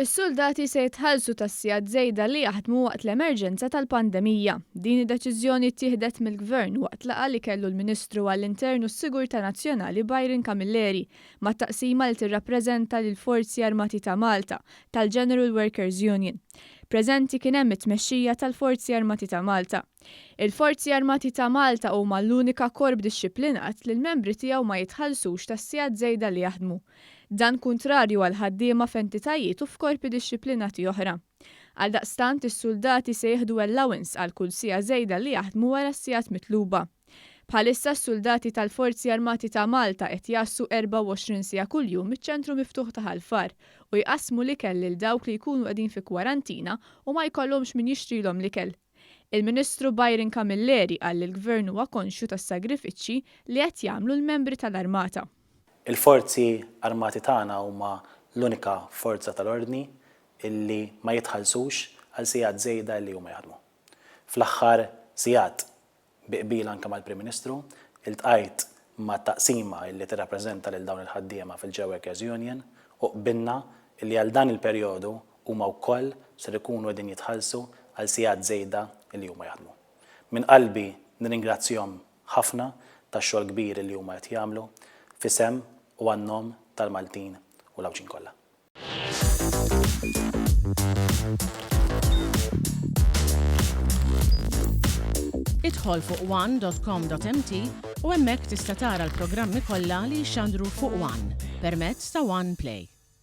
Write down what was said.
Is-suldati se jitħallsu tas-sigħat żejda li jaħdmu waqt l-emerġenza tal-pandemija. Din id-deċiżjoni ttieħdet mill-Gvern waqt laqgħa li kellu l-Ministru għall-Intern u s-Sigurtà Nazzjonali Byron Camilleri mat-taqsima li tirrappreżenta lill-Forzi Armati ta' Malta tal-General Workers Union. Preżenti kien hemm it-tmexxija tal-Forzi Armati ta' Malta. Il-Forzi Armati ta' Malta huma l-unika korp dixxiplinat li l-membri tiegħu ma jitħallsux tas-sigħat żejda li jaħdmu. Dan kuntrarju għal ħaddiema f'entitajiet u f'korpi dixxiplinati oħra. Għaldaqstant, is-suldati se jieħdu allowance għal kull siegħa żejda li jaħdmu wara s-sigħat mitluba. Bħalissa s-suldati tal-Forzi Armati ta' Malta qed jgħassu 24 siegħa kuljum miċ-ċentru miftuħ ta' Ħal Far u jqassmu l-ikel lil dawk li jkunu qegħdin fi kwarantina u ma jkollhomx min jixtrilhom l-ikel. Il-Ministru Byron Camilleri qal li l-Gvern huwa konxju tas-sagrifiċċji li qed jagħmlu l-membri tal-Armata. Il-Forzi Armati tagħna huma l-unika forza tal-ordni illi ma jitħallsux għal sigħat żejda illi huma jaħdmu. Fl-aħħar sigħat, bi qbil anke mal-Prim Ministru, iltqajt mat-taqsima illi tirrappreżenta lil dawn il-ħaddiema fil-Ġew Workers Union u qbilna illi għal dan il-perjodu huma wkoll ser ikunu qegħdin jitħallsu għal sigħat żejda li huma jaħdmu. Minn qalbi nirringrazzjhom ħafna tax-xogħol kbir li huma qed jagħmlu f'isem u għan-nom tal-Maltin u l-Għawdxin kollha. Idħol fuq one.com.mt u hemmhekk tista' tara l-programmi kollha li jixxandru fuq One permezz ta' One Play.